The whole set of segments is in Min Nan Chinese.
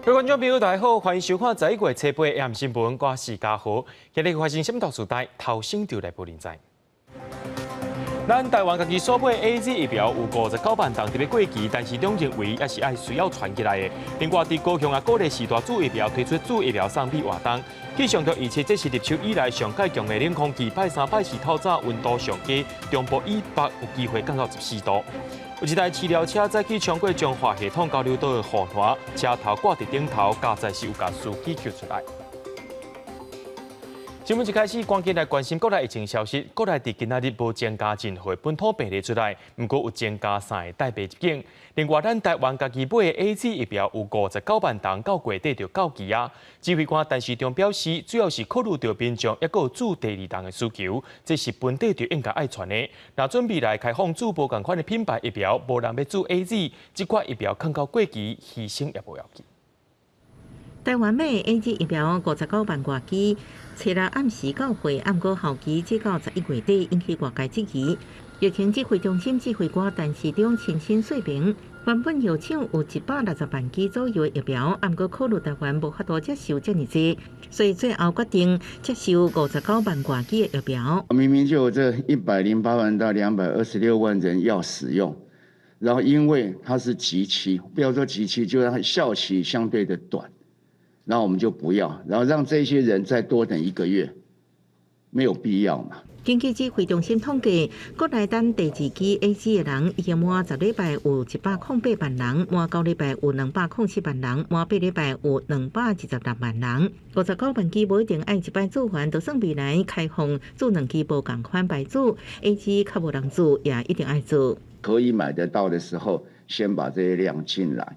各位觀眾朋友，大家好，歡迎收看11月初八暗新聞，我是嘉豪。今日發生啥物大事代，頭先就來報您知。咱台灣家己所買 AZ 疫苗有59萬筒佇咧過期，陳時中認為也是愛需要傳起來的。另外，佇高雄也鼓勵序大注疫苗，推出注疫苗送米活動。氣象局預測，這是入秋以來上蓋強的冷空氣，拜三、拜四透早溫度上低，中部以北有機會降到14度。有一台飼料車載去衝過彰化系統交流道的護欄，車頭掛佇頂頭，駕載是有共司機救出來。新聞一開始，趕緊來關心國內疫情消息。國內佇今仔日無增加任何本土病例出來，毋過有增加三个帶病入境。另外，咱台灣家己買的 AZ 疫苗有59萬筒，到月底就到期啊。指揮官陳時中表示，主要是考慮著民眾猶閣有注第二筒的需求，這是本地就應該愛傳的。若準備來開放注無仝款的品牌疫苗，無人欲注 AZ，這款疫苗囥到過期，犧牲也無要緊。台灣買 AZ 疫苗59萬外劑，初六暗時到貨，毋過效期只到11月底，引起外界質疑。疫情指揮中心指揮官陳時中親身說明，原本藥廠有160萬劑左右的疫苗，毋過考慮台灣無法度接受遮爾濟，所以最後決定接受59萬外劑的疫苗。明明就有這108萬到226萬人要使用，然後因為它是即期，不要說即期，就讓它效期相對的短。那我們就不要，然後讓這些人再多等一個月，沒有必要嘛。根據指揮中心統計，國內等第二劑 AZ 的人已經滿10禮拜有108萬人，滿9禮拜有207萬人，滿8禮拜有226萬人。59萬劑無一定愛一擺注完，就算未來開放注兩劑無仝款牌子，AZ 較無人注，也一定愛注。可以買得到的時候，先把這些量進來。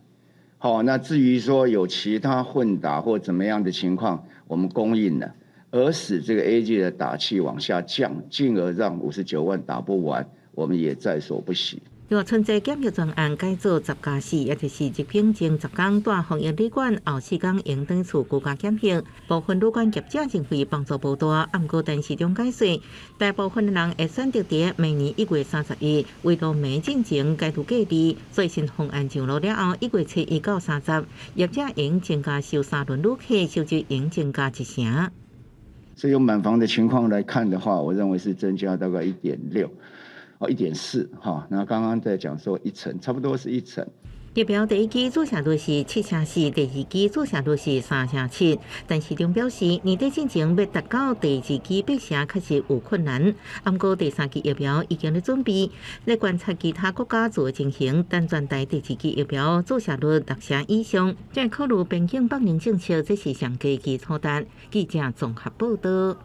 好，那至於說有其他混打或怎麼樣的情況，我們供應了，而使這個 AZ 的打氣往下降，進而讓59萬打不完，我們也在所不惜。另外，春節檢疫專案改做10加4，也就是入境前10天蹛防疫旅館，後4天用轉厝居家檢疫。部分旅館業者認為幫助無大，毋過陳時中解釋，大部分的人會選擇佇明年1月31日圍爐暝進前解除隔離。最新方案上路了後，1月初一到30，業者會增加收三輪旅客，收入會增加一成。所以用滿房的情況來看的話，我認為是增加大概1.6。哦，1.4哈，那剛剛在講說一成，差不多是一成。疫苗第一劑注射率是7成4，第二劑注射率是3成7。陳時中表示，年底進前欲達到第二劑8成，確實有困難。毋過第三劑疫苗已經咧準備，咧觀察其他國家做的情形，等全台第二劑疫苗注射率6成以上，再考慮邊境放人政策，這是上低基礎單。記者綜合報道。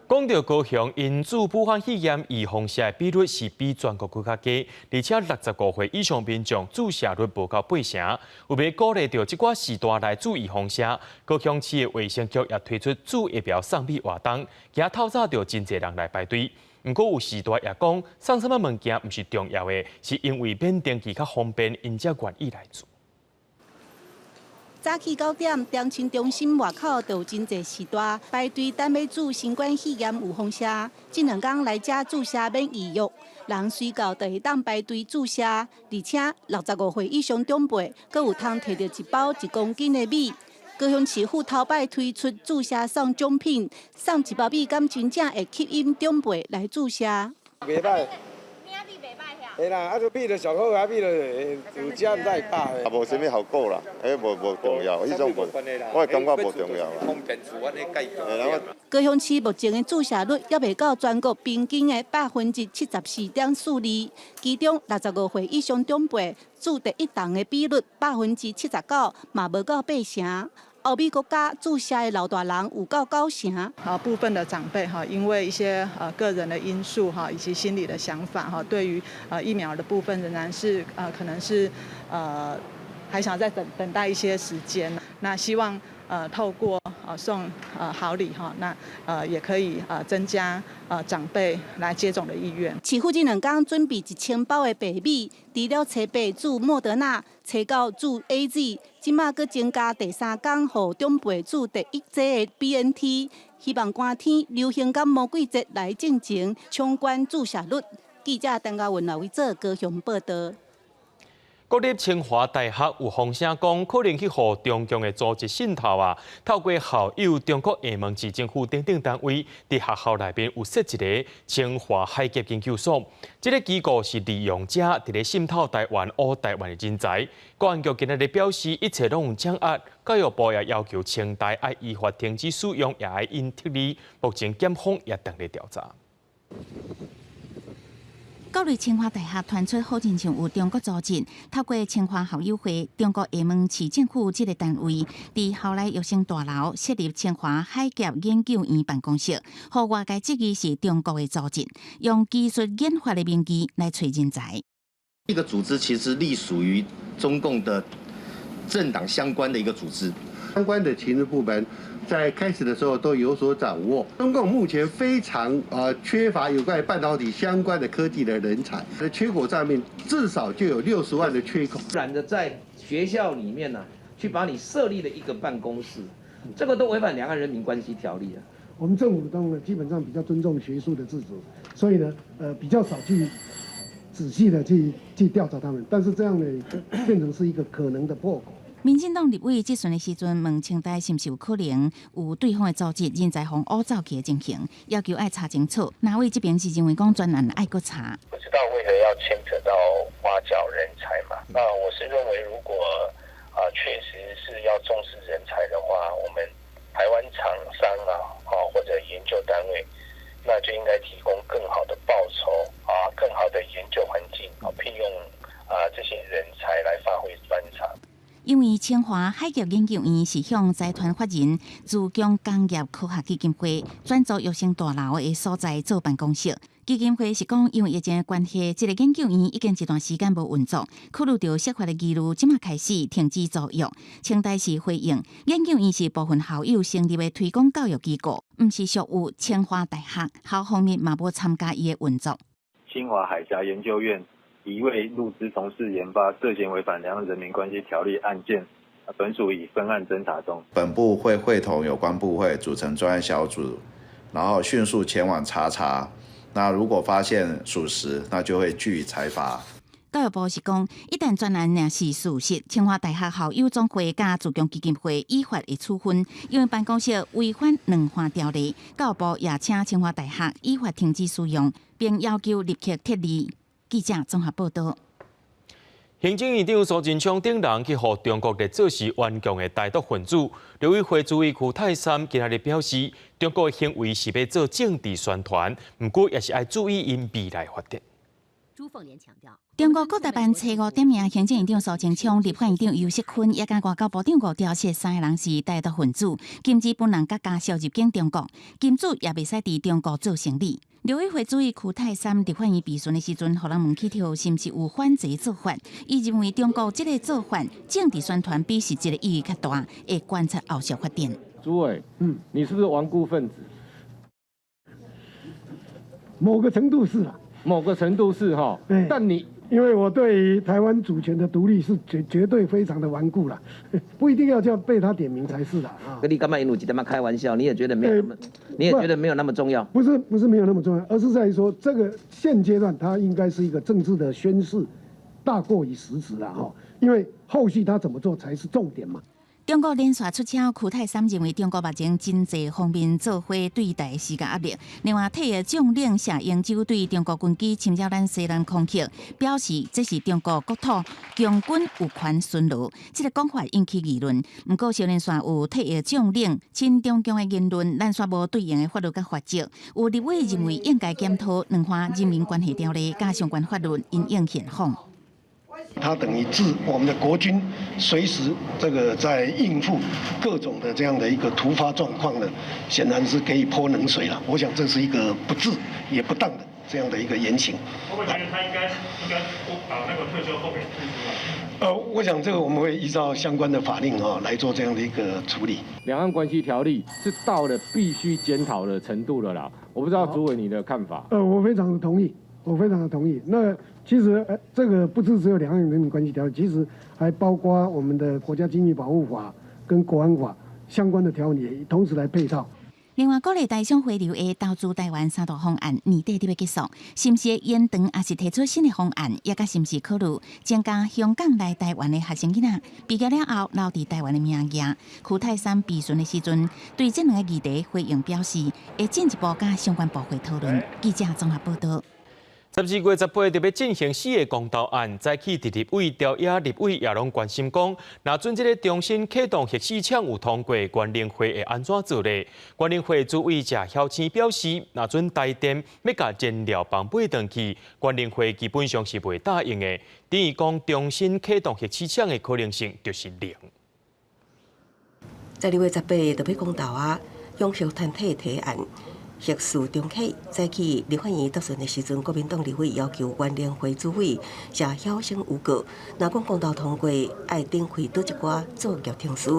講著高雄，𪜶注武漢肺炎預防射的比率是比全國閣較低，而且65歲以上民眾注射率無夠8成。為欲鼓勵著這寡序大來注預防射，高雄市的衛生局也推出注疫苗送米活動，今透早就真濟人來排隊。毋過有序大也講，送啥物物件毋是重要的，是因為免登記較方便，𪜶才願意來注。早起9點，中清中心外口就有真濟序大排隊等欲注新冠肺炎預防射。這兩工來遮注射免預約，人隨到就會當排隊注射，而且65歲以上長輩，閣有通提著一包1公斤的米。高雄市府頭擺推出注射送獎品，送一包米，敢真正會吸引長輩來注射？袂䆀。會啦，啊，這米就上好啊，米就有食毋知會飽的。也無啥物效果啦，彼無重要，彼種無，我會感覺無重要啦。高雄市目前的注射率猶未到全國平均的74.42%，其中65歲以上長輩注第一筒的比率79%，嘛無夠8成。歐美國家注射的老大人有夠9成。啊，部分的長輩哈，因為一些個人的因素哈，以及心理的想法哈，對於疫苗的部分仍然是可能是還想再等等待一些時間。那希望透過送好禮哈，那也可以增加長輩來接種的意願。市府這兩工準備1000包的白米，除了初八注莫德納，初九注 AZ，這馬閣增加第三工予長輩注第一劑的 BNT，希望寒天流行感冒季節來進前衝關注射率。記者陳嘉文、劉偉做高雄報道。國立清華大學有風聲講，可能去予中共的組織滲透啊，透過校友、中國廈門市政府等等單位，佇學校內面有設一个清華海峽研究所。這个機構是利用這佇咧滲透台灣、烏台灣的人才。國安局今仔日表示，一切攏有掌握。教育部也要求清大愛依法停止使用，也愛予撤離。目前檢方也正咧調查。國立清華大學傳出好親像有中國組織，透過清華校友會、中國廈門市政府這个單位，佇校內育成大樓設立清華海峽研究院辦公室，予外界質疑是中國的組織，用技術研發的名義來揣人才。這個組織其實隸屬於中共的政黨相關的一個組織，相關的情治部門在開始的時候都有所掌握。中共目前非常缺乏有關於半導體相關的科技的人才，在缺口上面至少就有60萬的缺口。然的在學校裡面呢，去把你設立了一個辦公室，這個都違反兩岸人民關係條例啊。我們政府當然基本上比較尊重學術的自主，所以呢，比較少去仔細的去調查他們，但是這樣呢，變成是一個可能的破口。民進黨立委質詢的時陣，問清大是毋是有可能有對方的組織人才予挖走去的情形，要求愛查清楚。藍委這邊是認為講專案愛閣查，不知道為何要牽扯到挖角人才嘛？那我是認為，如果啊確實是要重視人才的話，我們台灣廠商啊，或者研究單位，那就應該提供更好的報酬啊，更好的研究環境啊，聘用啊這些人才來發揮專長。因為清華海峽研究院是向財團法人自強工業科學基金會轉租育成大樓的所在做辦公室。基金會是講，因為疫情的關係，這个研究院已經一段時間無運作，考慮著釋法的疑慮，這馬開始停止租約。清大是回應，研究院是部分校友成立的推廣教育機構，毋是屬於清華大學，校方面嘛無參加伊的運作。清華海峽研究院疑未入資從事研發，涉嫌違反兩岸人民關係條例案件，本署已分案偵查中。本部會會同有關部會組成專案小組，然後迅速前往查查。那如果發現屬實，那就會據以裁罰。教育部是講，一旦專案若是屬實，清華大學校友總會佮自強基金會依法會處分，因為辦公室違反兩岸條例。教育部也請清華大學依法停止使用，並要求立刻撤離。記者綜合報道。行政院長蘇貞昌等人去予中國列做是頑強的台獨分子。陸委會主委區泰三今仔日表示，中國的行為是欲做政治宣傳，毋過也是愛注意𪜶未來發展。中國國台辦初五點名行政院長蘇貞昌、立法院長游錫堃，也佮外交部長吳釗燮三个人是台獨分子，禁止本人佮家屬入境中國，禁止也袂使佇中國做生意。陸委會主委區泰三立法院備詢的時陣，予人問起著是毋是有反賊做法？伊認為中國這个做法政治宣傳比實質的意義較大，會觀察後續發展。主委，你是不是頑固分子？某個程度是啦。某個程度是哈，但你因為我對於台灣主權的獨立是絕對非常的頑固啦，不一定要叫被他點名才是啦。啊，你感覺𪜶有一點仔開玩笑，你也覺得沒有那麼，你也覺得沒有那麼重要？不是不是沒有那麼重要，而是在於說這個現階段它應該是一個政治的宣示，大過於實質啦哈，因為後續他怎麼做才是重點嘛。中國連續出招，區泰三認為中國目前真濟方面做伙對台施加壓力。另外，退役將領謝英洲對中國軍機侵擾咱西南空域，表示這是中國國土，共軍有權巡邏。這个講法引起議論。毋過，小連線有退役將領親中共的言論，咱煞無對應的法律佮罰則。有立委認為應該檢討兩岸人民關係條例佮相關法律，因應現況。他等於置我們的國軍隨時這個在應付各種的這樣的一個突發狀況呢，顯然是給予潑冷水了。我想這是一個不智也不當的這樣的一個言行。會不會覺得他應該把那個退休後給退出來？我想這個我們會依照相關的法令啊來做這樣的一個處理。兩岸關係條例是到了必須檢討的程度了啦。我不知道主委你的看法。我非常的同意，我非常的同意。那其實，這個不是只有兩岸人民關係條例，其實還包括我們的國家機密保護法跟國安法相關的條例，同時來配套。另外，鼓勵台商回流的投資台灣三大方案年底就欲結束，是毋是會延長，抑是提出新的方案，抑閣是毋是考慮增加香港來台灣的學生囡仔畢業了後留佇台灣的名額？邱太三備詢的時陣，對這兩個議題回應表示，會進一步佮相關部會討論。記者綜合報道。12月18就欲進行四个公投案，早起佇立委、朝野立委也攏關心講，若準這个中芯啟動核四廠有通過，原能會會按怎做咧？原能會主委謝曉星表示，若準台電欲共燃料棒買轉去，原能會基本上是袂答應的。等於講中芯啟動核四廠的可能性就是零。 12月18就欲公投啊，養核團體提案。核四重啟，早起立法院答詢的時陣，國民黨立委要求原能會主委謝曉星預告，若講公投通過，愛展開佗一寡作業程序。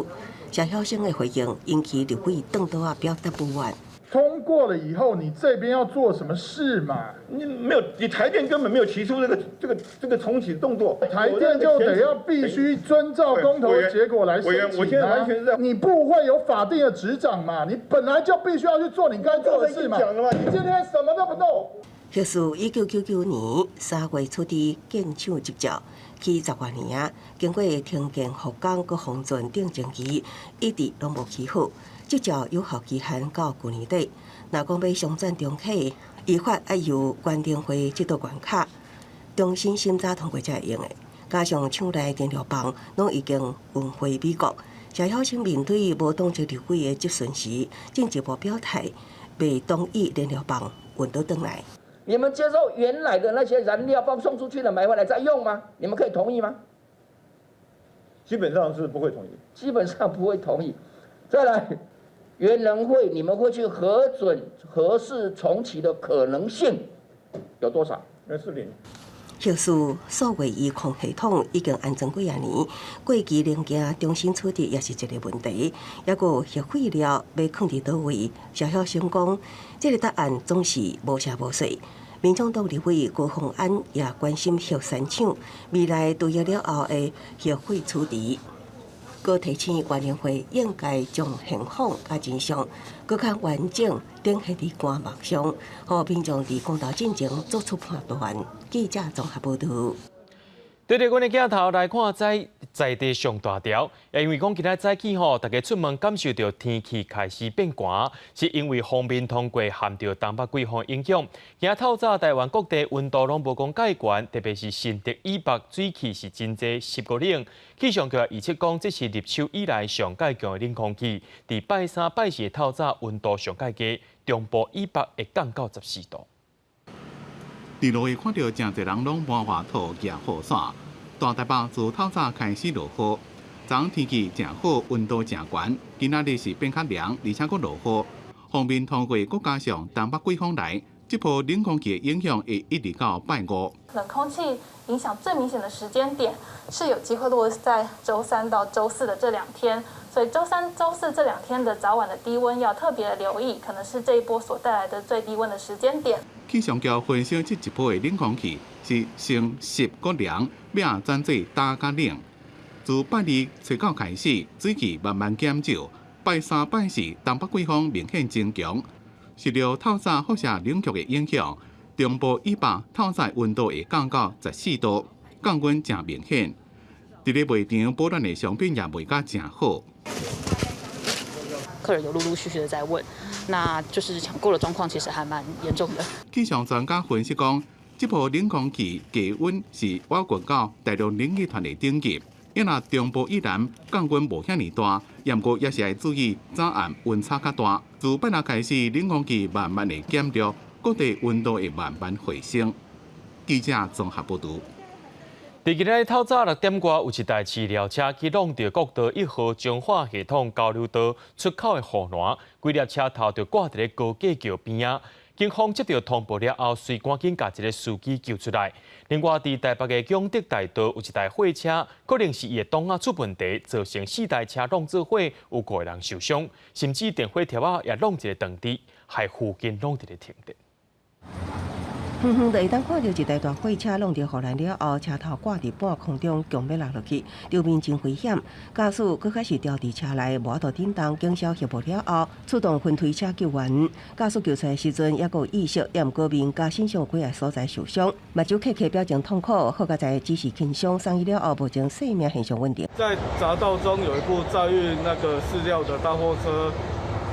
謝曉星的回應引起立委轉桌仔表達不滿。通過了以後，你這邊要做什麼事嘛？你沒有，你台電根本沒有提出這個重啟動作。台電就得要必須遵照公投的結果來申請。我現在完全是在，你部會有法定的執掌嘛？你本來就必須要去做你該做的事嘛。你今天什麼都不動。核四1999年3月取得建廠執照，起十外年啊，經過停建復工、閣封存等爭議，一直攏無起好。執照有效期限到舊年底，若講欲商轉重啟，依法愛由原能會這道關卡重新審查通過才會用的。加上廠內燃料棒攏已經運回美國，謝曉星面對無黨籍立委的質詢時，進一步表態，袂同意燃料棒運倒轉來。你們接受原來的那些燃料棒送出去的買回來再用嗎？你們可以同意嗎？基本上是不會同意。基本上不會同意。再來。原能會，你們會去核准核四重啟的可能性有多少？那是零。核四數位儀控系統已經安裝幾仔年，過期零件重新處置也是一個問題。抑閣核廢料欲囥佇佗位，謝曉星講，這個答案總是無聲無息。民眾黨立委高虹安也關心核三廠未來獨立了後的核廢處置。閣提醒原能會應該將現況佮真相，閣較完整展現佇官網上，予民眾佇公投進前做出判斷。記者綜合報道。對著阮的鏡頭來看，在在地上大條，因為講今仔早起吼，大家出門感受著天氣開始變寒，是因為鋒面通過含著東北季風影響。今仔透早台灣各地溫度攏無講蓋懸，特別是新竹以北水氣是真濟濕閣冷。氣象局預測講，這是入秋以來上蓋強的冷空氣。佇拜三、拜四透早溫度上蓋低，中部以北會降到14度。佇路會看著誠濟人攏換外套、舉雨傘。大台北自透早開始落雨，昨昏天氣誠好，溫度誠懸。今仔日是變較涼，而且閣落雨。鋒面通過，閣加上東北季風來，這波冷空氣的影響會一直到拜五。冷空氣影響最明顯的時間點是有機會落在週三到週四的這兩天，所以週三、週四這兩天的早晚的低溫要特別留意，可能是這一波所帶來的最低溫的時間點。氣象局分析，這一波的冷空氣是先濕閣涼，尾仔轉做焦佮冷。自拜二初九開始，水汽慢慢減少。拜三、拜四，東北季風明顯增強，受著透早輻射冷卻的影響，中部以北透早溫度會降到14度，降溫誠明顯。佇咧賣場保暖的商品也賣甲誠好。客人有陸陸續續的在問，那就是搶購的狀況其實還蠻嚴重的。氣象專家分析講，這波冷空氣低溫是倚近到大陸冷氣團的頂級，因若中部以南降溫無遐爾大，毋過也是愛注意早暗溫差較大。自拜六開始，冷空氣慢慢會減弱，各地溫度會慢慢回升。記者綜合報導。佇今仔透早6點外，有一台飼料車去挵著國道1號彰化系統交流道出口的護欄，規粒車頭就掛佇咧高架橋邊仔。警方接著通報了後，隨趕緊共一个司機救出來。另外，佇台北的仰德大道有一台貨車，可能是伊的擋仔出問題，造成四台車挵做伙，有五個人受傷，甚至電火柱仔也挵一个斷佇，害附近攏佇咧停電。遠遠就會當看著一台大貨車挵著護欄了後，車頭掛佇半空中，強欲落落去，場面真危險。駕駛閣較是牢佇車內，無法度振動，警消協報了後，出動雲推車救援。駕駛救出來時陣，猶閣有意識，猶毋過面佮身上幾个所在受傷，目睭磕磕表情痛苦，好佳哉只是輕傷，送醫了後目前生命現象穩定。在匝道中有一部載運那個飼料的大貨車，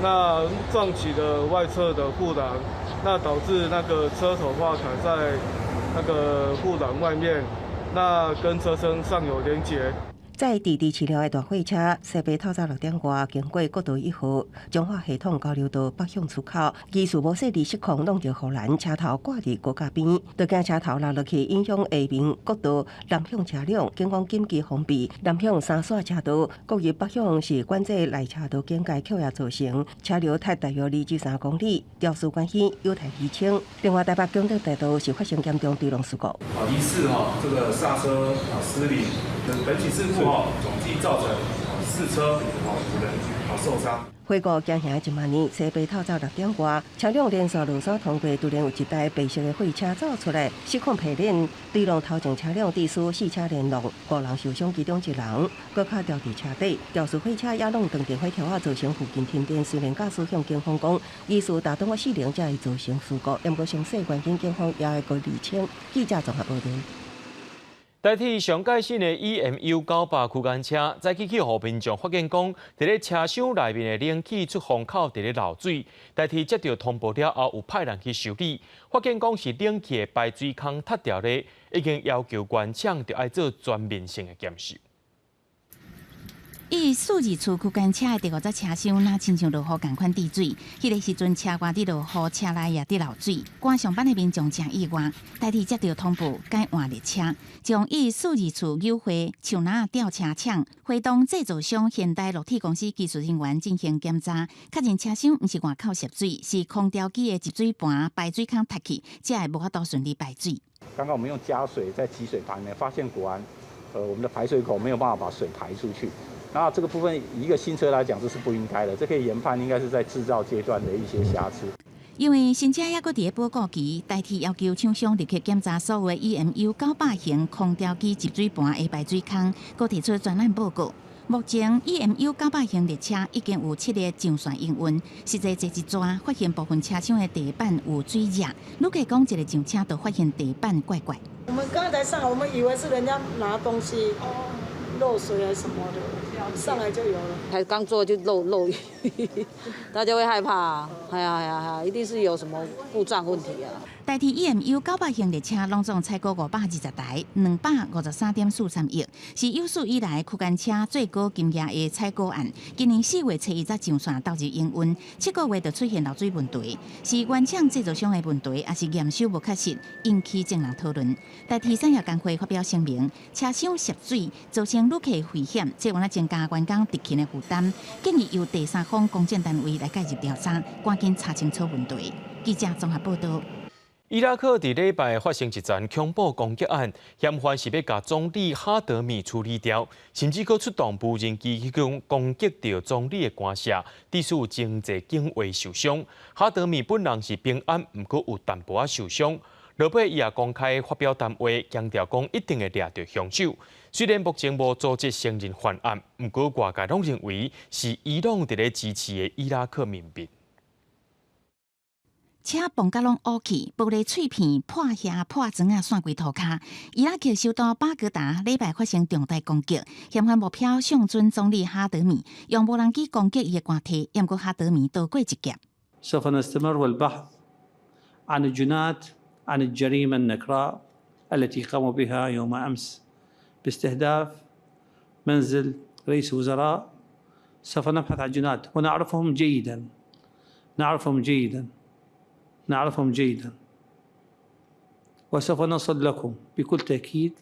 那撞起了外側的護欄。那導致那個車頭話卡在那個護欄外面，那跟車身上有連結。載滴滴飼料的大貨車，西伯透早6點外經過國道1號彰化系統交流道北向出口，技術無細膩失控，挵著護欄，車頭掛佇高架邊，就驚車頭落落去影響下面國道南向車輛，警方緊急封閉南向三線車道，國一北向是管制內車道警戒扣押造成車流塞大約23公里，肇事關係有待釐清。另外，台北景德大道是發生嚴重墜龍事故。啊，疑似哈這個剎車啊失靈，本起事故哈總計造成四車五人受傷。回顧驚嚇1萬年，西伯透早6點外，車輛連續落山通過，突然有一台白色的貨車走出來，失控迫輪，墜落頭前車輛致使四車連挵，五人受傷，其中一人閣較牢佇車底。肇事貨車也挵斷電火柱仔，造成附近停電。雖然駕駛向警方講，疑似打擋我四輪才會造成事故，毋過詳細原因警方也會閣釐清。記者綜合報道。代替上蓋新的 EMU 900區間車，早起去予民眾發現講，佇咧車廂內面的冷氣出風口佇咧漏水。台鐵接著通報了後，有派人去修理，發現講是冷氣的排水孔塌掉咧，已經要求原廠著愛做全面性的檢修。伊4-2次區間車的第五節車廂，若親像落雨仝款滴水。彼个時陣車外佇落雨，車內也佇漏水。趕上班的民眾誠意外，台鐵接著通報改換列車，將伊4-2次扭貨樹林吊車廠，會同製造商現代樂鐵公司技術人員進行檢查，確認車廂毋是外口洩水，是空調機的集水盤排水孔塌去，才會無法度順利排水。剛剛我們用加水在集水盤裡面，發現果然，我們的排水口沒有辦法把水排出去。那這個部分，以一個新車來講，這是不應該的。這可以研判，應該是在製造階段的一些瑕疵。因為新車猶閣佇咧保固期，台鐵要求廠商立刻檢查所有的 EMU 900型空調機集水盤的排水孔，閣提出專案報告。目前 EMU 900型列車已經有七列上線營運，實際坐一逝，發現部分車廂的地板有水漬。旅客講一个上車就發現地板怪怪。我們剛才上來，我們以為是人家拿東西漏水還是什麼的，上來就有了。才剛坐就漏漏雨，大家會害怕。係啊係啊係啊，一定是有什麼故障問題啊。台鐵 EMU 900型列車攏總採購520台，253.43億，是有史以來區間車最高金額的採購案。今年4月初一才上線投入營運，7個月就出現漏水問題，是原廠製造商的問題，抑是驗收無確實，引起眾人討論。台鐵產業工會發表聲明，車廂洩水造成旅客危險，這有增加員工執勤的負擔，建議由第三方公正單位來介入調查，趕緊查清楚問題。記者綜合報道。伊拉克佇禮拜發生一場恐怖攻擊案，嫌犯是欲共總理哈德米處理掉，甚至閣出動無人機去攻擊著總理的官舍，致使有真濟警衛受傷。哈德米本人是平安，毋過有淡薄仔受傷。落尾伊也公開發表談話，強調講一定會掠著兇手。雖然目前無組織承認犯案，毋過外界攏認為是伊朗佇咧支持的伊拉克民兵。車碰甲攏烏去，玻璃碎片破瓦破磚仔散規塗跤。伊拉克首都巴格達禮拜發生重大攻擊，嫌犯目標上準總理哈德米，用無人機攻擊伊的官邸，毋過哈德米逃過一劫。 سوف نستمر والبحث عن الجناة عن الجريمة النكراء التي قاموا بها يوم أمس باستهداف منزل رئيس وزراء. سوف نبحث عن الجناة ونعرفهم جيدا، نعرفهم جيدا، نعرفهم جيدا، وسوف نصل لكم بكل تأكيد.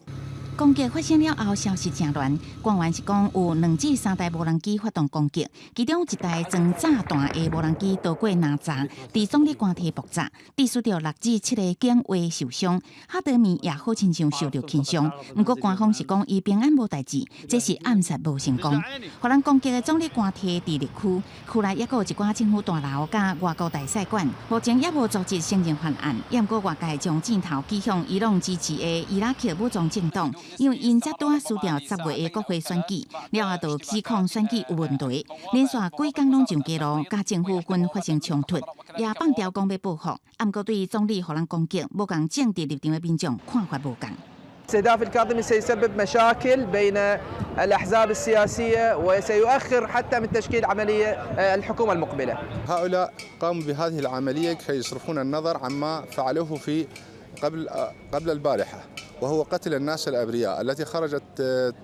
攻擊發生了後，消息誠亂。官員是講有兩至三台無人機發動攻擊，其中一台裝炸彈的無人機渡過南閘，佇總理官邸爆炸，致使著六至七个警衛受傷。哈德米也好親像受著輕傷，毋過官方是講伊平安無代誌，這是暗殺無成功。予人攻擊的總理官邸佇綠區，區內猶閣有一寡政府大樓佮外國大使館，目前猶無組織承認犯案，毋過外界將箭頭指向伊朗支持的伊拉克武裝政黨。因為𪜶才拄仔輸掉10月的國會選舉，了後就指控選舉有問題，連續幾工攏上街路，佮政府軍發生衝突，也放調講欲報復。毋過對總理予人攻擊，無仝政治立場的民眾看法無仝。 استهداف الكاظمي سيسبب مشاكل بين الأحزاب السياسية وسيؤخر حتى من تشكيل عملية الحكومة المقبلة. هؤلاء قاموا بهذه العملية كي يصرفون النظر عما فعلوه في قبل البارحة، وهو قتل الناس الأبرياء التي خرجت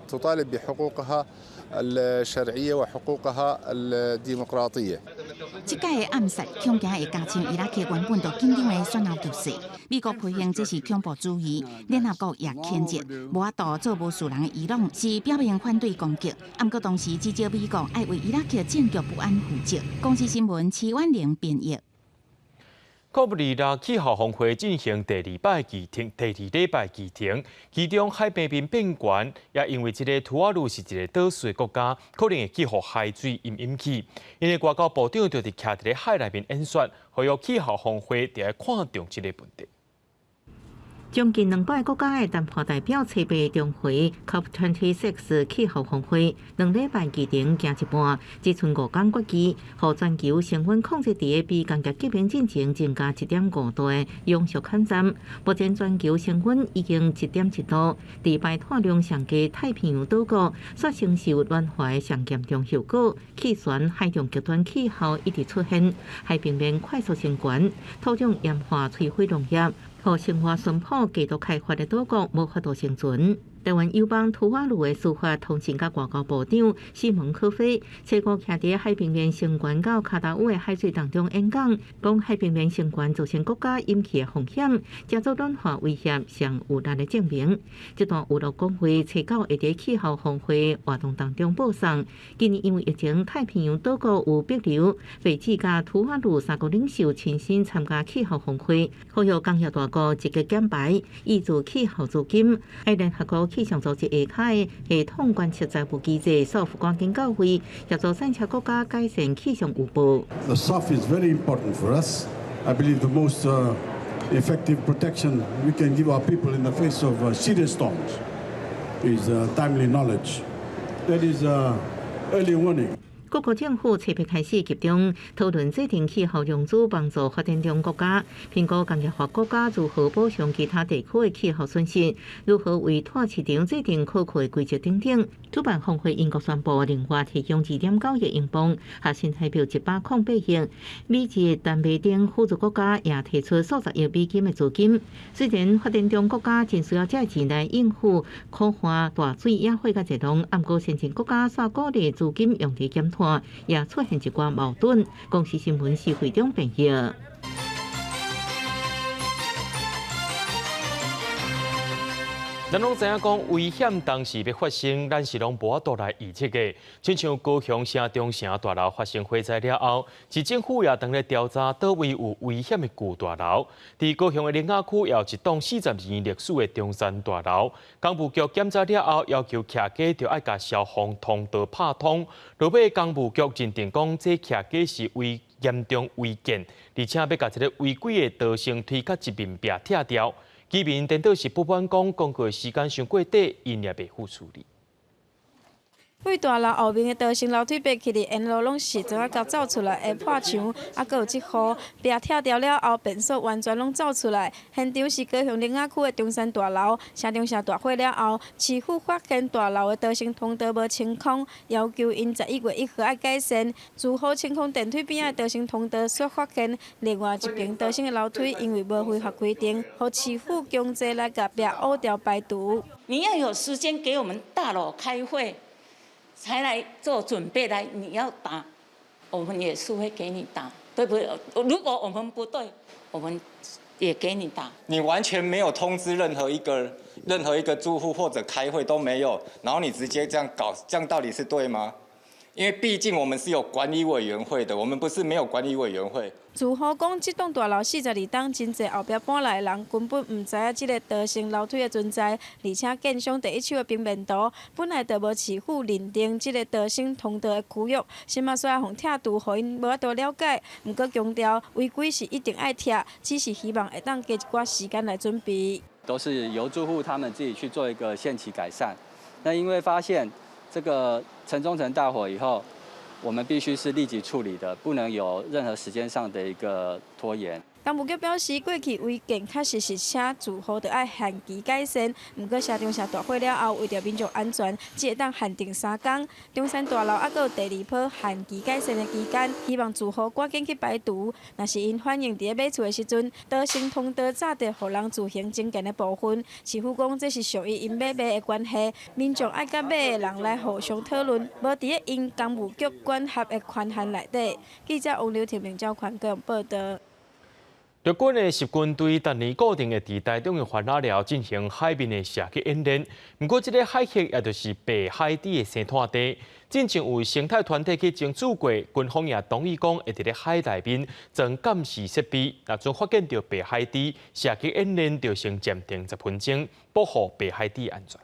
تطالب بحقوقها الشرعية وحقوقها الديمقراطية. 這擺的暗殺恐驚會加深伊拉克原本就緊張的選後局勢。美國批評這是恐怖主義，聯合國也譴責。無法度做無事人的伊朗是表明反對攻擊，毋過同時指責美國愛為伊拉克政局不安負責。公視新聞齊婉玲編譯。 COP26氣候峰會進行第二擺議程，第二禮拜議程，其中海平面變懸，也因為這个吐瓦魯是一个島嶼國家，可能會去予海水淹淹去。𪜶的外交部長就佇徛佇咧海內面演說，呼籲氣候峰會著愛看重這个問題。將近200个國家的談判代表齊備中會 COP26 氣候峰會，2禮拜議程行一半，只賰5工決議，予全球升溫控制佇比工業革命進前增加1.5度的永續抗戰。目前全球升溫已經1.1度，佇排碳量上低太平洋島國，煞承受暖化的上嚴重後果。氣旋、海洋極端氣候一直出現，海平面快速升懸，土壤鹽化摧毀農業。予生活淳樸、過度開發的島國無法度生存。台灣友邦吐瓦魯的司法通訊佮外交部長西蒙科菲，初五徛佇海平面升懸到跤頭趺的海水當中演講，講海平面升懸造成國家淹去的風險，加速暖化威脅上有力的證明。這段有樂講話，初九會佇氣候峰會活動當中播送。今年因為疫情，太平洋島國有帛琉、斐濟佮吐瓦魯三國領袖親身參加氣候峰會，呼籲工業大國積極減排，挹注氣候資金。喺聯合國氣象組織下跤的系統觀測財務機制，SOF 趕緊到位，協助產車國家改善氣象預報。 The SOF is very important for us. I believe the most effective protection we can give our people in the face of serious storms is timely knowledge. That is early warning. 各國政府初八開始集中討論制定氣候融資，幫助發展中國家評估工業化國家如何補償其他地區的氣候損失，如何為碳市場制定可靠的規則等等。主辦峰會英國宣布另外提供2.9億英鎊，合新台幣108億。美日、丹麥等富裕國家也提出數十億美金的資金。雖然發展中國家真需要這錢來應付苦旱、大水、野火佮熱浪，毋過先進國家煞鼓勵資金用佇減碳，也出現一寡矛盾。公視新聞是會長編譯。咱攏知影講危險當時欲發生，咱是攏無法度來預測的。親像高雄城中城大樓發生火災了後，市政府也當咧調查佗位有危險的舊大樓。佇高雄的苓仔區，也有一棟42年歷史的中山大樓。工務局檢查了後，要求徛家著愛共消防通道拍通。落尾工務局認定講，這徛家是違嚴重違建，而且欲共這个違規的逃生梯佮一面壁拆掉。居民顛倒是不滿講，公告的時間傷過短，𪜶也袂赴處理。佇大樓後面的逃生樓梯爬起來，沿路攏是磚仔共走出來的破牆，啊，閣有這雨，壁拆掉了後，便所完全攏走出來。現場是高雄苓仔區的中山大樓，城中城大火了後，市府發現大樓的逃生通道無清空，要求𪜶11月1號愛改善。自好清空電梯邊仔的逃生通道，煞發現另外一爿逃生的樓梯，因為無符合規定，予市府強制來共壁挖掉排除。你要有時間給我們大樓開會。才來做準備來，你要打，我們也是會給你打，對不對？如果我們不對，我們也給你打。你完全沒有通知任何一個住戶或者開會都沒有，然後你直接這樣搞，這樣到底是對嗎？因為畢竟我們是有管理委員會的，我們不是沒有管理委員會。住戶講，這棟大樓42棟，真濟後壁搬來的人根本毋知影這个逃生樓梯的存在，而且建商第一手的平面圖本來就無市府認定這个逃生通道的區域，這馬煞予拆除，予𪜶無法度了解。毋過強調違規是一定愛拆，只是希望會當加一寡時間來準備。都是由住戶他們自己去做一個限期改善。那因為發現這個城中城大火以後，我們必須是立即處理的，不能有任何時間上的一個拖延。工務局表示，過去違建確實是請住戶著愛限期改善，毋過城中城大火了後，為著民眾安全，只會當限定3工。中山大樓猶閣有第二波限期改善的期間，希望住戶趕緊去排除。若是𪜶反映佇咧買厝的時陣，逃生通道早著予人自行增建的部分，市府講這是屬於𪜶買賣的關係，民眾愛佮買的人來互相討論，無佇咧𪜶工務局管轄的權限內底。記者王劉婷、明昭寬報導。陸軍的十軍隊逐年固定會佇台中的番仔寮進行海面的射擊演練，毋過這个海域也就是白海豬的生湠地，進前有生態團體去爭取過，軍方也同意講會佇咧海內面裝監視設備，若陣發現著白海豬，射擊演練就先暫停10分鐘，保護白海豬安全。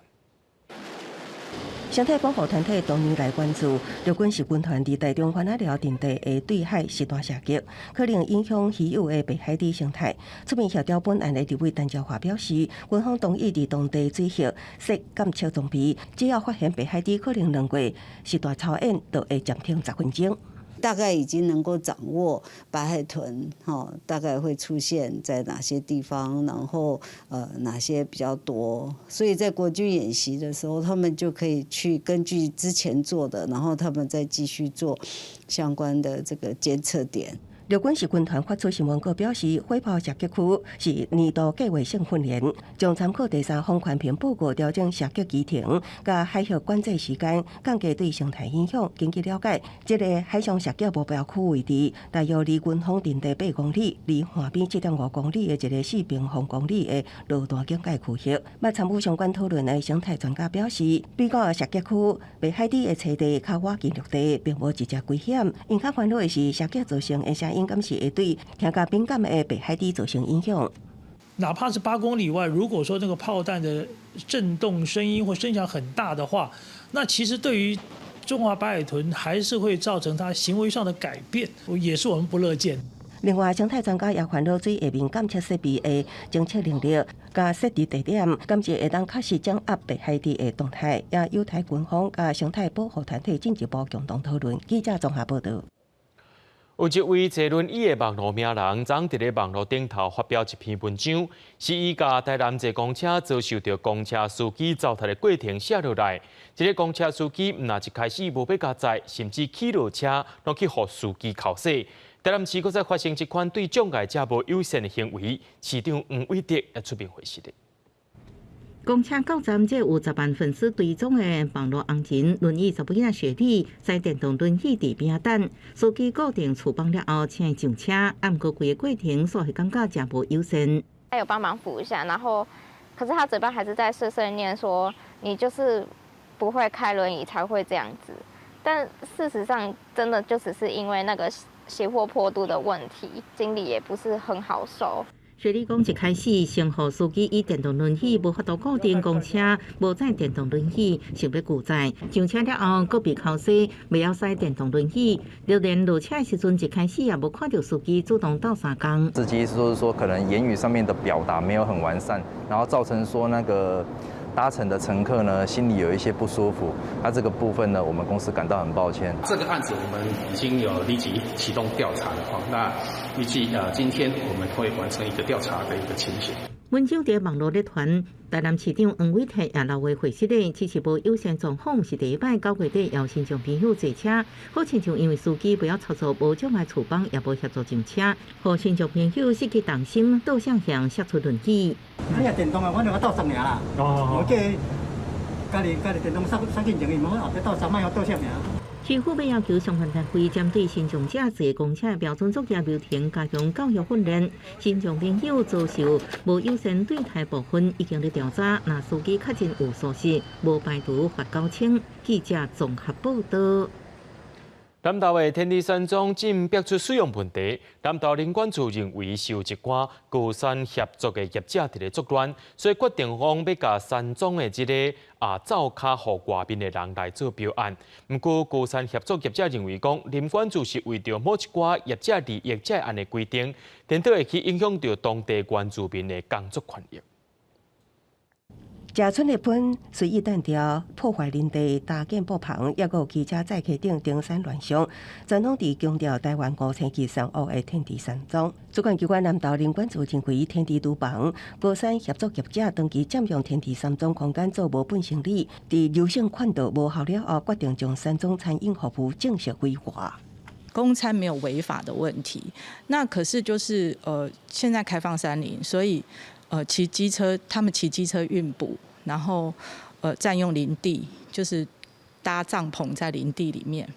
生態保護團體多年來關注陸軍十軍團佇台中番仔寮陣地的對海實彈射擊，可能影響稀有的白海豬生態。出面協調本案的立委陳昭華表示，軍方同意佇當地水域設監測裝備，只要發現白海豬可能兩過實彈操演，就會暫停十分鐘。大概已經能夠掌握白海豚，哈，大概會出現在哪些地方，然後哪些比較多，所以在國軍演習的時候，他們就可以去根據之前做的，然後他們再繼續做相關的這個監測點。陸軍十軍團發出新聞稿表示，火炮射擊區是年度計劃性訓練，將參考第三方環評報告調整射擊期程，佮海域管制時間，降低對生態影響。根據了解，這个海上射擊目標區位置大約離軍方陣地8公里，離岸邊7.5公里的一个4平方公里的落單警戒區域。捌參與相關討論的生態專家表示，比較射擊區白海豬的棲地較倚近陸地，並無直接危險。𪜶較煩惱的是射擊造成的聲音，敢是會對聽較敏感的白海豬造成影響？哪怕是8公里外，如果說那個炮彈的震動聲音或聲響很大的話，那其實對於中華白海豚還是會造成它行為上的改變，也是我們不樂見。另外，生態專家也煩惱水下面監測設備的偵測能力，佮設置地點，敢是會當確實掌握白海豬的動態，也有待軍方佮生態保護團體進一步共同討論。記者綜合報導。有一位坐輪椅的網路名人，昨佇咧網路頂頭發表一篇文章，是伊共台南坐公車遭受著公車司機糟蹋的過程寫落來。這个公車司機毋但一開始無欲共載，甚至起落車攏去予司機剾洗。台南市閣再發生這款對障礙者無友善的行為，市長黃偉哲也出面回實的。公車到站，這有10萬粉絲追蹤的網路紅人，輪椅查某囝雪莉，駛電動輪椅佇邊仔等，司機固定厝幫了後，請伊上車，毋過規个過程，煞是感覺誠無友善。他有幫忙扶一下，然後，可是他嘴巴還是在碎碎念說：“你就是不會開輪椅才會這樣子。”但事實上，真的就只是因為那個斜坡坡度的問題，心裡也不是很好受。雪莉講，一開始先予司機以電動輪椅無法度固定公車，無載電動輪椅，想欲拒載。上車了後，閣被剾洗，袂曉駛電動輪椅。就連落車的時陣，一開始也無看著司機主動鬥相共。司機就是說，可能言語上面的表達沒有很完善，然後造成說那個搭乘的乘客呢，心裡有一些不舒服。那這個部分呢，我們公司感到很抱歉。這個案子我們已經有立即啟動調查了，那預計今天我們會完成一個調查的一個情形。文章佇網路熱傳，台南市長黃偉哲也留話回釋咧，其實無友善狀況，毋是第一擺9月底予身障朋友坐車，好親像因為司機袂曉操作無障礙廚房，也無協助上車，予身障朋友失去動心，倒向向摔出輪椅。你若電動啊，阮就鬥相爾啦。哦。我叫家己家己電動摔摔進前，伊無後壁鬥相，莫予倒摔爾。市府欲要求相關單位針對身障者坐公車標準作業流程加強教育訓練。身障朋友遭受無友善對待部分已經咧調查，若司機確認有疏失，無排除罰9000。記者綜合報道。南投的天池山莊正逼出使用問題，南投林管處認為是有一寡高山協作的業者佇咧作亂，所以決定講欲共山莊的這个灶跤予外面的人來做標案。毋過高山協作業者認為講，林管處是為著某一寡業者利益才會按呢規定，顛倒會去影響著當地原住民的工作權益。食村的噴隨意彈掉，破壞林地、搭建布棚，抑閣有機車載客等登山亂象，全攏佇強調台灣五星級山屋的天池山莊。主管機關南投林管處認為，天池廚房高山協作業者長期佔用天池山莊空間做無本生意，佇柔性勸導無效了後，決定將山莊餐飲服務正式規劃。供餐沒有違法的問題，那可是就是現在開放山林，所以。騎機車，他們騎機車運補，然後佔用林地，就是搭帳篷在林地裡面，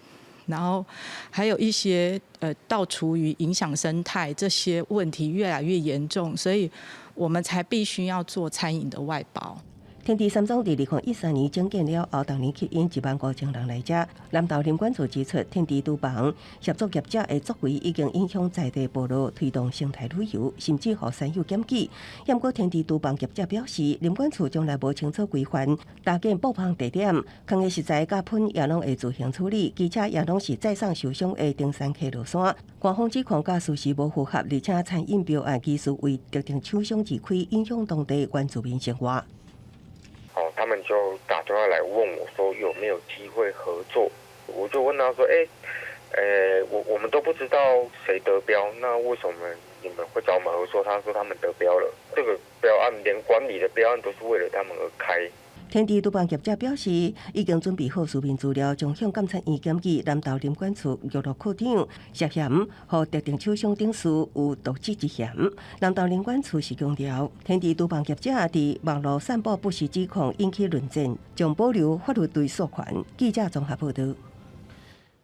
然後還有一些倒廚餘影響生態這些問題越來越嚴重，所以我們才必須要做餐飲的外包。天池山莊佇2013年整建了後，逐年吸引1萬5千人來食。南投林管處指出，天池廚房協作業者的作為已經影響在地部落推動生態旅遊，甚至予山友檢舉。毋過天池廚房業者表示，林管處從來無清楚規範搭建布棚地點，囥的食材佮噴也攏會自行處理，機車也攏是載送受傷的登山客落山。官方指控佮事實無符合，而且餐飲標案其實為特定廠商而開，影響當地原住民生活。哦，他們就打電話來問我，說有沒有機會合作？我就問他說，欸，我們都不知道誰得標，那為什麼你們會找我們合作？他說他們得標了，這個標案連管理的標案都是為了他們而開。天池廚房業者表示，已經準備好書面資料，將向監察院檢舉南投林管處玉樂課長涉嫌予特定廠商頂事有瀆職之嫌。南投林管處是強調，天池廚房業者佇網路散布不實指控，引起論戰，將保留法律追訴權。記者綜合報道。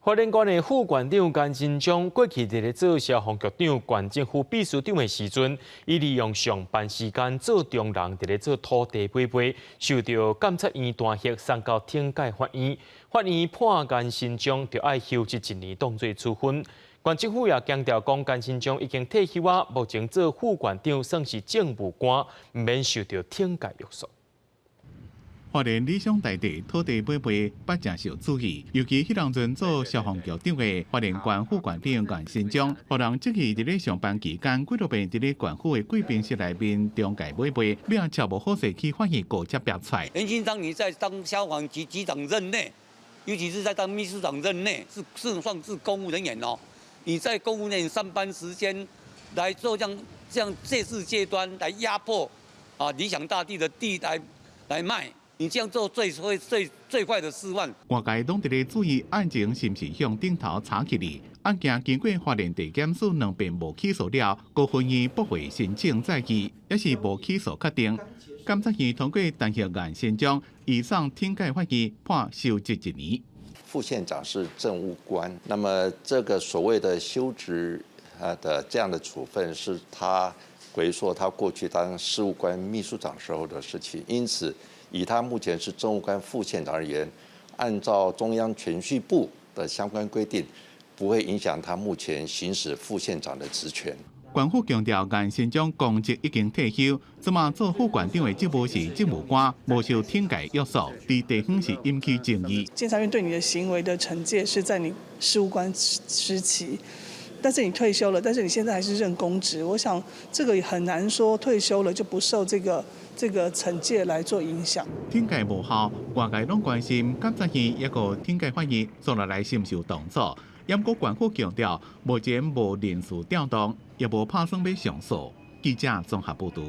花蓮縣的副縣長甘新章過去佇咧做消防局長、縣政府秘書長的時陣，伊利用上班時間做中人，佇咧做土地買賣，受著監察院彈劾，送到懲戒法院。法院判甘新章著愛休職一年當做處分。縣政府也強調講，甘新章已經退休啊，目前做副縣長算是政務官，毋免受著懲戒約束。花蓮理想大地土地買賣捌誠受注意，尤其彼當陣做消防局長的花蓮縣副縣長顏新章，予人質疑佇咧上班期間，幾落遍佇咧縣府的貴賓室內面中介買賣，尾仔超無好勢去法院告才逼出來。顏新章，你在當消防局局長任內，尤其是在當秘書長任內，是算是公務人員哦。你在公務人員上班時間來做這樣借勢借端來壓迫啊理想大地的地來賣。你這樣做最會最最壞的示範。外界攏佇咧注意案情是毋是向頂頭查起來。案件經過花蓮地檢署兩遍無起訴了，高分院駁回申請再議，也是無起訴確定。監察院通過彈劾顏新章，移送懲戒法院判休職一年。副縣長是政務官，那麼這個所謂的休職的這樣的處分，是他回溯他過去當事務官秘書長時候的事情，因此，以他目前是政務官副縣長而言，按照中央銓敘部的相關規定，不會影響他目前行使副縣長的職權。縣府強調，顏新章公職已經退休，這馬做副縣長的職務是政務官，無受懲戒約束，佇地方是引起爭議。監察院對你的行為的懲戒是在你事務官時期，但是你退休了，但是你現在還是任公職，我想這個很難說退休了就不受這個懲戒來做影響。懲戒無效，外界攏關心監察院抑閣懲戒法院紲落來是毋是有動作？毋過縣府強調，目前無人事調動，也無拍算欲上訴。記者綜合報導。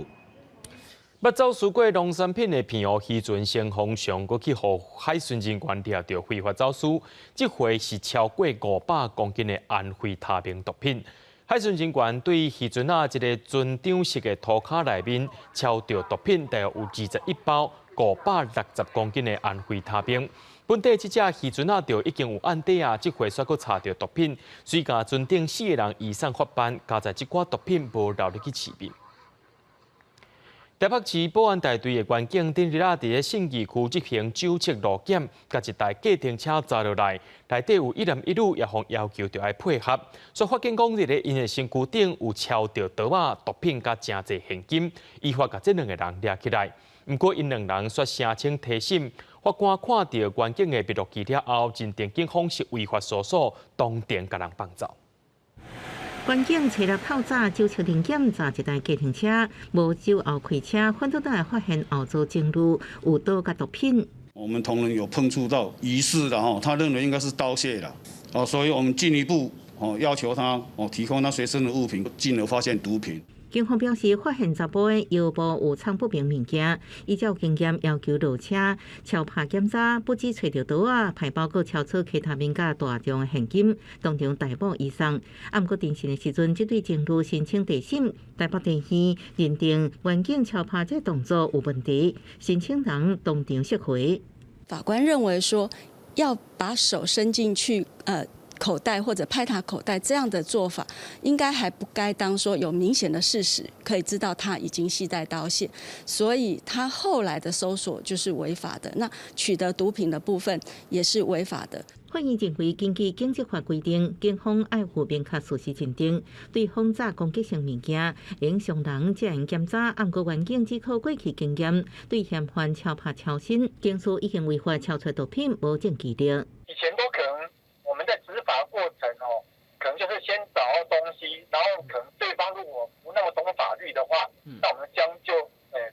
捌走私過農產品的澎湖漁船先鋒上，閣去予海巡人員掠著非法走私，這回是超過500公斤的安非他命毒品。海巡人員對漁船仔一个船長室的塗跤內面抄著毒品，大約有21包560公斤的安非他命。本底這隻漁船仔就已經有案底啊，這回煞閣查著毒品，所以共船頂四个人移送法辦，佳哉這寡毒品無流入去市面。台北市保安大隊的員警頂日仔佇咧信義區執行酒測路檢，共一台計程車查落來，內底有一男一女，也予要求著愛配合。煞發現講佇咧𪜶的身軀頂有抄著刀仔、毒品佮誠濟現金，依法共這兩个人掠起來。毋過𪜶兩人煞聲稱提審，法官看著員警的筆錄記了後，認定警方是違法搜索，當庭共人放走。員警揣入透早酒測臨檢查一台計程車，無酒後開車，反倒來發現後座情侶有刀佮毒品。我們同仁有碰觸到疑似的吼，他認為應該是刀械啦，哦，所以我們進一步哦要求他哦提供他隨身的物品，進而發現毒品。警方表示，發現查埔的腰部有藏不明物件，依照經驗要求落車抄拍檢查，不只揣著刀仔、牌包閣抄出 K 他命佮大量的現金，當場逮捕移送。啊，毋過偵訊的時陣，這對情侶申請提審，台北地院認定員警抄拍這動作有問題，申請人當場釋回。法官認為說，要把手伸進去，口袋或者拍他口袋這樣的做法，應該還不該當說有明顯的事實可以知道他已經攜帶刀械，所以他後來的搜索就是違法的。那取得毒品的部分也是違法的。法院認為，根據警察法規定，警方愛負明確事實認定，對防詐攻擊性物件影傷人這樣檢查，毋過員警只靠過去經驗，對嫌犯抄拍抄身，警司已經違法抄出毒品，無證據力。以前都可能我們在執法過程哦，可能就是先找到東西，然後可能對方如果不那麼懂法律的話，那我們將就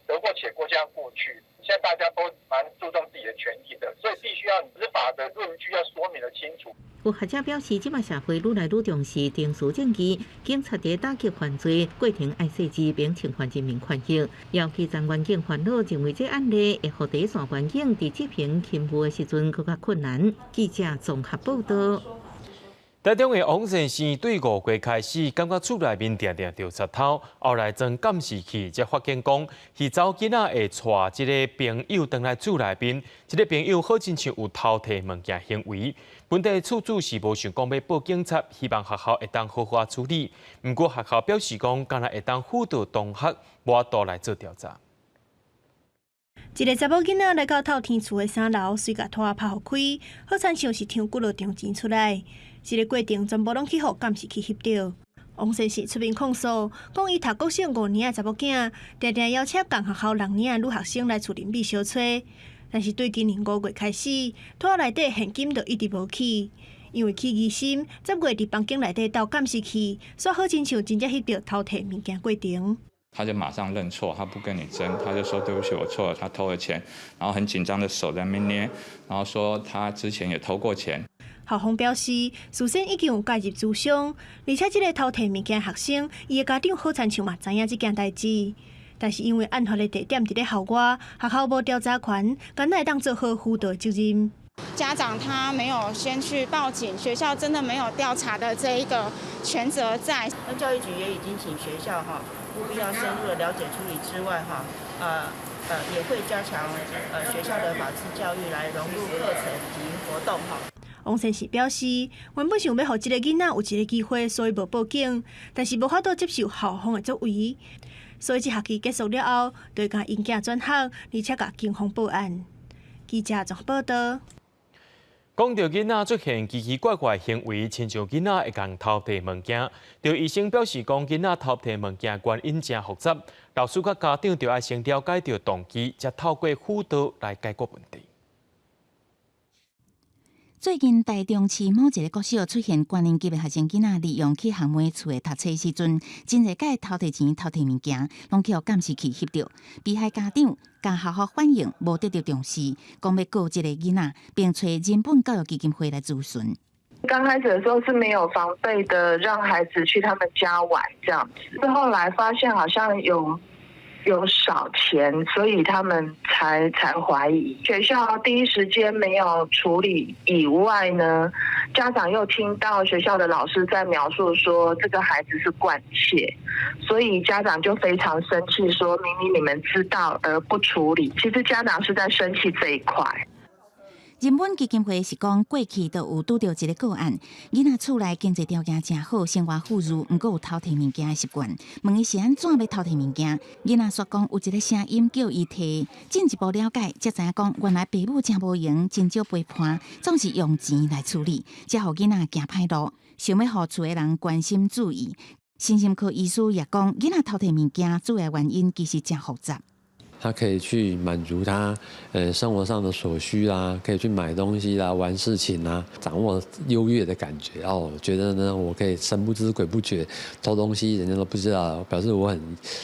得過且過這樣過去。現在大家都蠻注重自己的權益的，所以必須要執法的論據要說明得清楚。有學者表示，這擺社會愈來愈重視程序正義，警察佇打擊犯罪過程愛細緻，免侵犯人民權益。尤其當員警煩惱，認為這案例會予第一線員警佇執行勤務的時陣閣較困難。記者綜合報道。台中的王先生對5月開始，感覺厝內面定定著賊偷，後來裝監視器，才發現講是查某囡仔會帶這个朋友轉來厝內面，這个朋友好親像有偷提物件行為。本底厝主是無想講欲報警察，希望學校會當好好處理。毋過學校表示講，敢若會當輔導同學，無法度來做調查。一个查某囡仔來到透天厝的三樓，隨共拖拍予開，好親像是搶幾落張錢出來。這个過程全部攏去予監視器翕著。王先生出面控訴，講伊讀國小五年的查某囝，定定邀請仝學校六年的女學生來厝裡面相揣，但是對今年5月開始，拖內底現金就一直無去，因為起疑心，10月佇房間內底鬥監視器，煞好親像真正翕著偷提物件過程。他就馬上認錯，他不跟你爭，他就說對不起，我錯了，他偷了錢，然後很緊張的手在那邊捏，然後說他之前也偷過錢。校方表示，事先已經有介入諮商，而且這个偷提物件學生，伊的家長好親像嘛知影這件代誌，但是因為案發的地點佇咧校外，學校無調查權，敢若會當做好輔導責任。家長他沒有先去報警，學校真的沒有調查的這一個權責在。那教育局也已經請學校哈，務必要深入的了解處理之外哈，也會加強學校的法治教育來融入課程及活動哈。王先生表示，原本想欲予這个囡仔有一个機會，所以無報警，但是無法度接受校方的作為，所以這學期結束了後，就會共𪜶囝轉學，而且共警方報案。記者綜合報道。講著囡仔出現奇奇怪怪行為，親像囡仔會共偷提物件。著醫生表示講，囡仔偷提物件原因誠複雜，老師佮家長著愛先了解著動機，才透過輔導來解決問題。最近台中市某一个國小出現高年級的學生囡仔，利用去閤妹厝的讀冊時陣，真濟擺偷提錢、偷提物件，攏去予監視器翕著。被害家長共學校反映無得著重視，講欲告這个囡仔，並揣人本教育基金會來諮詢。剛開始的時候是沒有防備的，讓孩子去他們家玩這樣子。後來發現好像有少錢，所以他們才懷疑。學校第一時間沒有處理以外呢，家長又聽到學校的老師在描述說這個孩子是慣竊，所以家長就非常生氣，說明明你們知道而不處理。其實家長是在生氣這一塊。人本基金會是講，過去都有拄著一個個案，囡仔厝內經濟條件誠好，生活富裕，毋過有偷提物件的習慣。問伊是按怎欲偷提物件，囡仔煞講有一個聲音叫伊提。進一步了解，才知影講原來爸母誠無閒，真少陪伴，總是用錢來處理，才予囡仔行歹路。想欲予厝的人關心注意。身心科醫師也講，囡仔偷提物件主要原因其實誠複雜。他可以去滿足他，生活上的所需啦，可以去買東西啦，玩事情啦，掌握優越的感覺哦，覺得呢，我可以神不知鬼不覺偷東西，人家都不知道，表示我很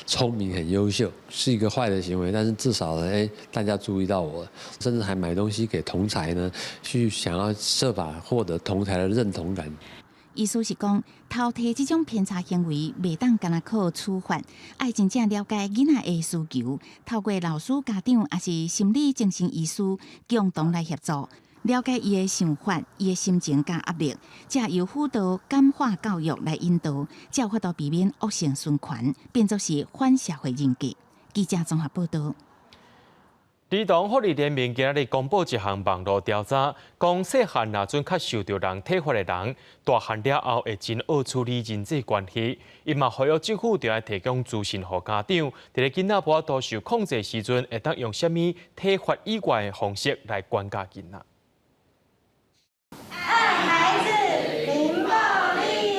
聰明、很優秀，是一個壞的行為，但是至少呢，大家注意到我，甚至還買東西給同儕呢，去想要設法獲得同儕的認同感。意思是講，偷提這種偏差行為，袂當干焦靠處罰，愛真正了解囡仔的需求，透過老師、家長，抑是心理精神醫師共同來協助，了解伊的想法、伊的心情佮壓力，才由輔導、感化教育來引導，才有法度避免惡性循環，變做是反社會人格。記者綜合報導。兒童福利聯盟今仔日公布一項網路調查，講細漢若陣較受著人體罰的人，大漢了後會真惡處理人際關係。伊嘛呼籲政府著愛提供資訊予家長，佇咧囡仔無法度受控制時陣，會當用啥物體罰以外的方式來管教囡仔。愛孩子，零暴力。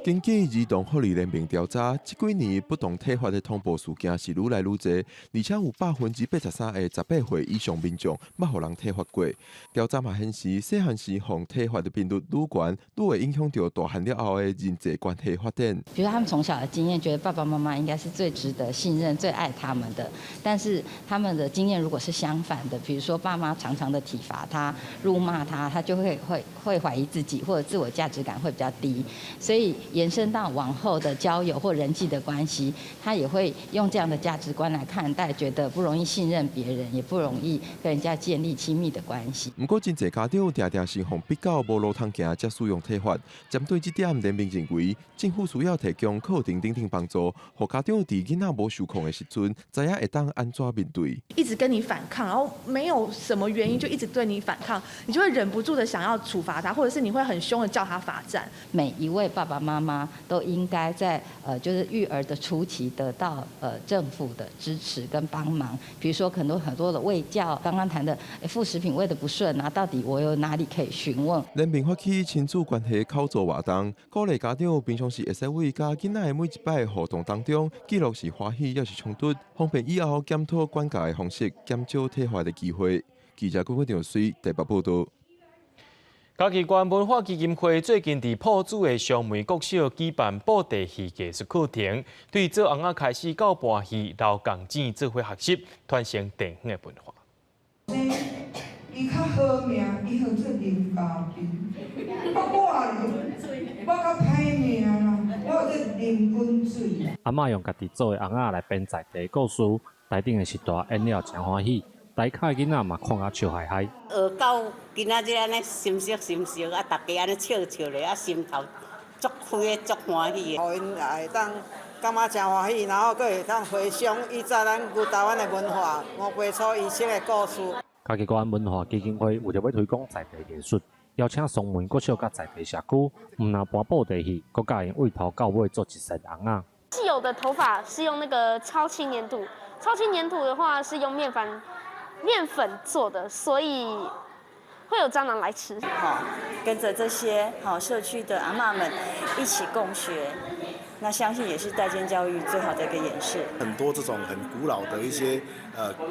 根據兒童福利聯盟調查，這幾年不當體罰的通報事件是愈來愈濟，而且有83%的18歲以上民眾捌予人體罰過。調查嘛顯示，細漢時予體罰的頻率愈懸，愈會影響著大漢了後的人際關係發展。比如他們從小的經驗，覺得爸爸媽媽應該是最值得信任、最愛他們的。但是他們的經驗如果是相反的，比如說爸媽常常的體罰他、辱罵他，他就會懷疑自己，或者自我價值感會比較低，所以延伸到往後的交友或人際的關係，他也會用這樣的價值觀來看待，覺得不容易信任別人，也不容易跟人家建立親密的關係。毋過，真濟家長定定是予逼到無路通行，才使用體罰。針對這點，聯盟認為政府需要提供課程等等幫助，予家長佇囡仔無受控的時陣，知影會當按怎面對。一直跟你反抗，然後沒有什麼原因就一直對你反抗，你就會忍不住的想要處罰他，或者是你會很兇的叫他罰站。每一位爸爸媽媽都應該在就是育兒的初期得到政府的支持跟幫忙，比如說很多很多的衛教，剛剛談的副食品餵得不順啊，到底我有哪裡可以詢問？聯盟發起親子關係口座活動，鼓勵家長平常時會使為佮囡仔的每一擺互動當中記錄是歡喜抑是衝突，方便以後檢討管教的方式，減少體罰的機會。記者郭國長水台北報導。嘉義縣文化基金會最近佇朴子的雙梅國小舉辦布袋戲藝術課程，對做尪仔開始到搬戲、撈仝錢做伙學習，傳承地方的文化。伊較好命，伊號做林家斌。我較歹命啦，我做林滾水。阿嬤用家己做的尪仔來編在地故事，台頂的時代演了誠歡喜。台跤的囡仔嘛看甲笑嗨嗨。學到今仔日按呢心熟心熟，啊，大家按呢笑笑咧，啊，心頭足開的，足歡喜的。予𪜶也會當感覺誠歡喜，然後閣會當回想以前咱舊台灣的文化，吳伯初醫生的故事。嘉義縣文化基金會為著欲推廣在地藝術，邀請雙門國小佮在地社區，毋但搬布袋戲，閣教𪜶對頭到尾做一身尪仔。戲友的頭髮是用那個超輕黏土，超輕黏土的話是用麵粉做的，所以會有蟑螂來吃。好，跟着這些好社區的阿嬤們一起共學，那相信也是代間教育最好的一個演示。很多這種很古老的一些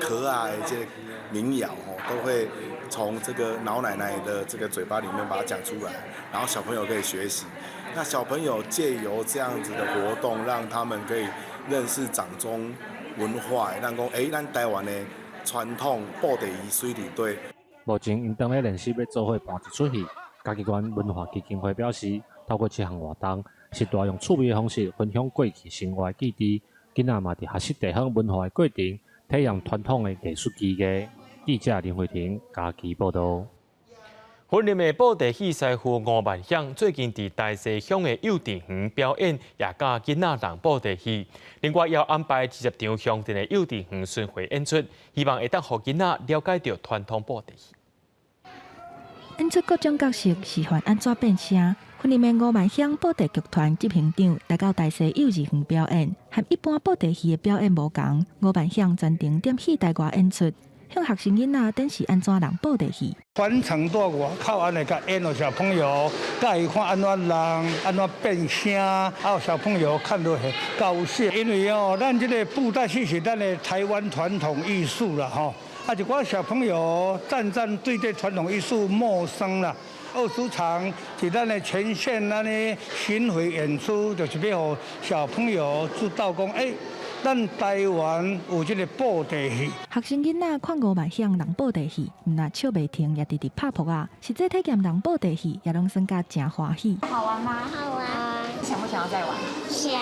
可愛一些民謠哦，都會從這個老奶奶的這個嘴巴裡面把它講出來，然後小朋友可以學習。那小朋友借由這樣子的活動，讓他們可以認識掌中文化，咱講咱台灣的傳統布袋戲水裡底。目前𪜶當咧練習欲做伙搬一齣戲。嘉義縣文化基金會表示，透過這項活動，是帶用趣味的方式分享過去生活的記憶，囡仔嘛佇學習地方文化的過程，體驗傳統的藝術技藝。記者林慧婷嘉義報導。雲林的布袋戲師傅吳萬響最近佇大溪鄉的幼稚園表演，也教囡仔弄布袋戲。另外，也安排20場鄉鎮的幼稚園巡迴演出，希望會當予囡仔了解著傳統布袋戲。演出各種角色，示範按怎變聲。雲林的五萬鄉布袋劇團執行長來到大溪幼稚園表演，和一般布袋戲的表演無仝。五萬鄉專程踮戲台外演出，向學生囡仔展示按怎弄布袋戲。全程佇外口按呢共演予小朋友，教伊看按怎弄，按怎變聲，啊，小朋友看著會高興。因為哦，咱這个布袋戲是咱的台灣傳統藝術啦，吼。啊，一寡小朋友漸漸對這傳統藝術陌生啦。20場佇咱的全縣按呢巡迴演出，就是欲予小朋友知道講，欸，咱台灣有這个布袋戲。學生囡仔看五萬鄉弄布袋戲，毋但笑袂停，也直直拍噗仔。實際體驗弄布袋戲，也攏算甲誠歡喜。好玩嗎？好玩。想不想要再玩？想。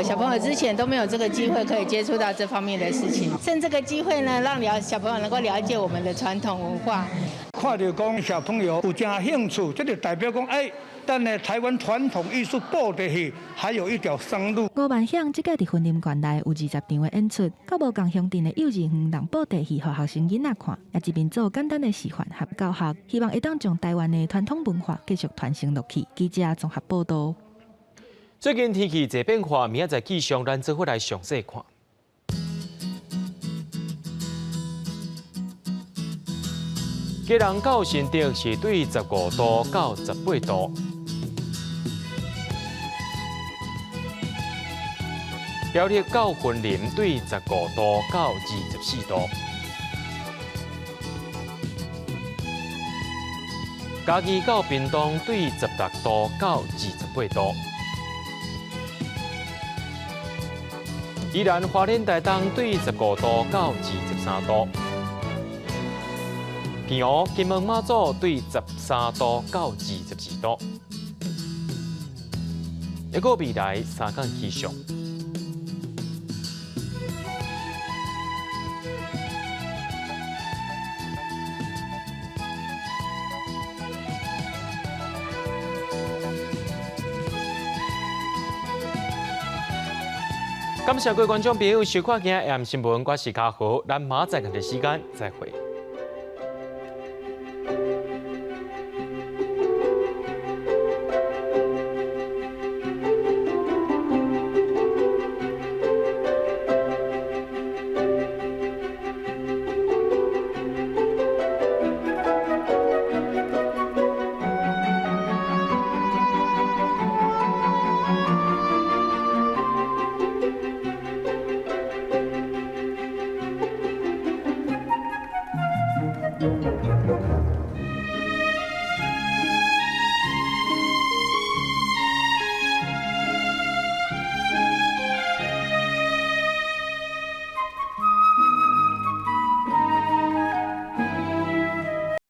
小朋友之前都沒有這個機會可以接觸到這方面的事情，趁這個機會呢，讓了小朋友能夠了解我們的傳統文化。看著講小朋友有誠興趣，這就代表講，欸，咱的台灣傳統藝術布袋戲還有一條生路。五萬鄉這屆佇雲林縣內有20場的演出，到無仝鄉鎮的幼稚園弄布袋戲，予學生囡仔看，也一面做簡單的示範和教學，希望會當將台灣的傳統文化繼續傳承落去。記者綜合報導。最近天氣濟變化，明仔載氣象，咱做伙來詳細看。基隆到新竹是對15度到18度，苗栗到雲林對15度到24度，嘉義到屏東對16度到28度，宜蘭花蓮台東對15度到23度。澎湖、金門、馬祖對13度到22度。一個未來三天氣象。感謝各位觀眾朋友收看今日 AM 新聞，我是嘉豪，咱明仔載仝個時間再會。